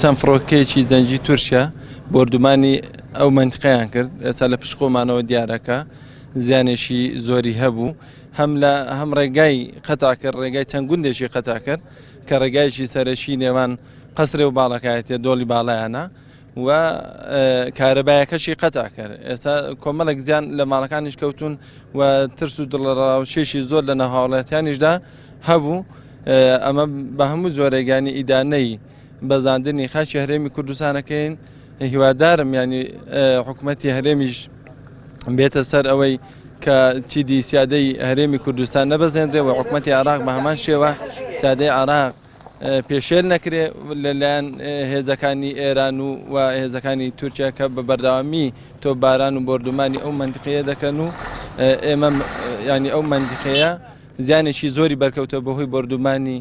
چەند فڕۆکەیەکی جەنگی تورکیا بۆردومانی ئەو مەنتیقەیان کرد، ئێستا لە پشت خۆمانەوە دیارە کە زیانێکی زۆری هەبوو، هەم لە هەم ڕێگای قەتع کرد، ڕێگای چەند گوندێکی قەتع کرد کە ڕێگایەکی سەرەکی نێوان قەسرێ و باڵەکایەتیە دۆڵی باڵایانە و کارەبایەکەشی قەتع کرد. ئێستا کۆمەڵێک زیان لە ماڵەکانیش کەوتون و ترس و دڵەڕاوکێشی زۆر لە ناو هاوڵاتیانیشدا هەبوو. ئەمە بە هەموو جۆرێک یانی ئیدانەی بەزاندنی خاکی هەرێمی کوردستانەکەین. هیوادارم ینی حکوومەتی هەرێمیش بێتە سەر ئەوەی کە چیدی سیادەی هەرێمی کوردستان نەبەزێنرێ و حکوومەتی عراق بە هەمان شێوە سیادەی عراق پێشێل نەکرێ لەلایەن هێزەکانی ئێران و و هێزەکانی تورکیا کە بە بەردەوامی تۆپباران و بۆردومانی ئەو مەنتیقەیە دەکەن و ئێمە ینی ئەو مەنتیقەیە زیانێکی زۆری بەرکەوتە بەهۆی بۆردومانی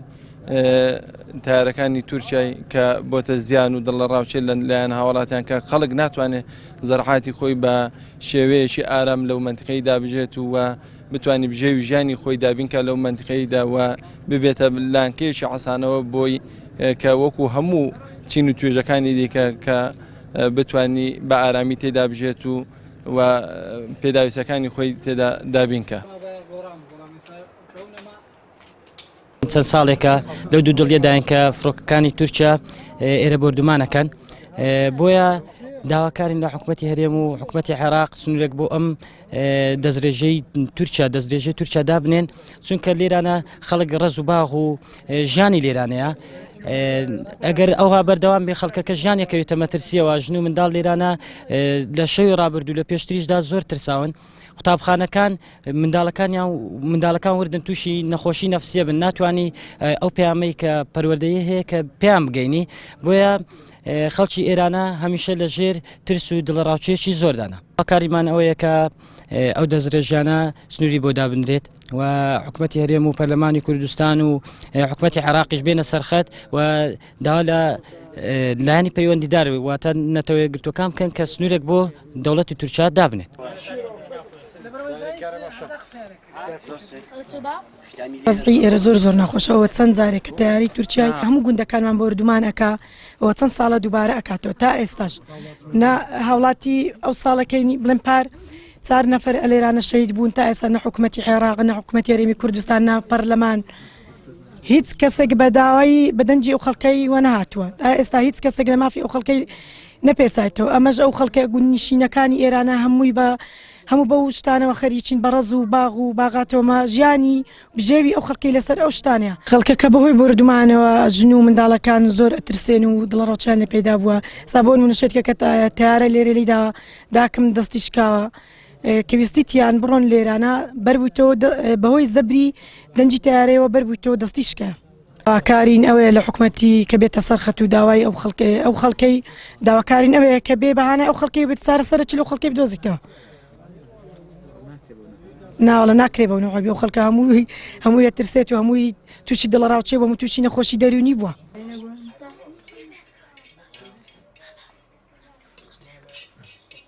تارەکانی تورکیای کە بۆتە زیان و دڵەڕاوکێ لە لایەن هاوڵاتیان کە خەڵک ناتوانێت زەرعاتی خۆی بە شێوەیەکی ئارام لەو مەنتیقەیدا بژێت و بتوانانی بژێوی ژیانی خۆی دابینکە لەو مەنتیقەیدا و ببێتە لانکەیەکی عسانەوە بۆی کە وەکو هەموو چین و توێژەکانی دیکە کە بتانی بە ئارامی تێدا بژێت و و پێداویستەکانی خۆی تێدا دابینکە. چەند ساڵێکە لەو دوو دڵیەداین کە فڕۆکەکانی تورکیا ئێرە بۆردومانەکەن بۆیە داواکارین لە حکوومەتتی هەرێم و حکوومەتتی عێراق سنوورێک بۆ ئەم دەستڕێژەی تورکیا دەستێژەی تورکیا دابنێن چونکە لێرانە خەڵک ڕز و باغ و ژیانی لێرانەیە ئەگەر ئەوها بەردەوام بێ خەڵکەکە ژیانێکەوێتە مەترسیەوە ژن و منداڵ لێرانە لە شەوی ڕابردوو لە پێشتریشدا زۆر ترساون قوتابخانەکان منداڵەکانیان منداڵەکان وردن تووشی نەخۆشی نەفسیە بن ناتوانانی ئەو پەیامەی کە پەروەردەیە هەیە کە پێیان بگەینی بۆیە خەڵکی ئێرانە هەمیشە لە ژێر ترس و دڵەڕاوکێکی زۆردانە. کاریمان ئەوەیە کە ئەو دەستڕێژیانە سنووری بۆ دابنرێت و حکوومەتی هەرێم و پەرلەمانی کوردستان و حکوومەتی عێراقیش بێنە سەرخەت و داوا لە لایەنی پەیوەندیدار واتە نەتەوە یەکگرتووەکان بکەن کە سنوورێک بۆ دەوڵەتی تورکیا دابنێت. وەزعی ئێرە زۆر زۆر ناخۆشە ئەوە چەند جارێک کە تەیارەی تورکیای هەموو گوندەکانمان بۆردومان ئەکا ئەوە چەند ساڵە دووبارە ئەکاتەوە تا ئێستاش نا هاوڵاتی ئەو ساڵەکەی بڵێن پار چار نەفەر ئەلێرانە شەهید بوون تا ئێستا نە حکوومەتی عێراق نە حکوومەتی هەرێمی کوردستان نە پەرلەمان هیچ کەسێک بە داوای بە دەنگی ئەو خەڵکەی وە نەهاتووە تا ئێستا هیچ کەسێک لە مافی ئەو خەڵکەی نەپێچایتەوە ئەمەش ئەو خەڵکە گوندنشینەکانی ئێرانە هەمووی بە هەموو بەو شتانەوە خەریکین بە ڕەز و باغ و باغاتەوە ما ژیانی بژێوی ئەو خەڵکەی لەسەر ئەو شتانەیە. خەڵکەکە بەهۆی بۆردومانەوە ژن و منداڵەکان زۆر ئەترسێن و دڵەڕاوکێیان لێ پەیدا بووە ئێستا بۆ نموونە شێتکەکە تەیارە لێرە لێیدا داکم دەستی شکاوە کە ویستیتیان بڕۆن لێرانە بەربوویتەوە بەهۆی زەبری دەنگی تەیارەیەوە بەربوویتەوە دەستی شکا. داواکارین ئەوەیە لە حکومەتی کە بێتە سەر خەت و داوای ئەو خەڵکەی ئەو خەڵکەی داواکارین ئەوەیە کە بێ بەهانای ئەو خەڵکەی بێت چارەسەرە چ لەو خەڵکەی بدۆزیتەوە. ناوەڵە ناکرێ بەو نەوعە بێ ئەو خەڵکە هەمووی هەمووی ئەترسێت و هەمووی تووشی دڵەڕاوکێ بووە هەموو تووشی نەخۆشی دەروونی بووە.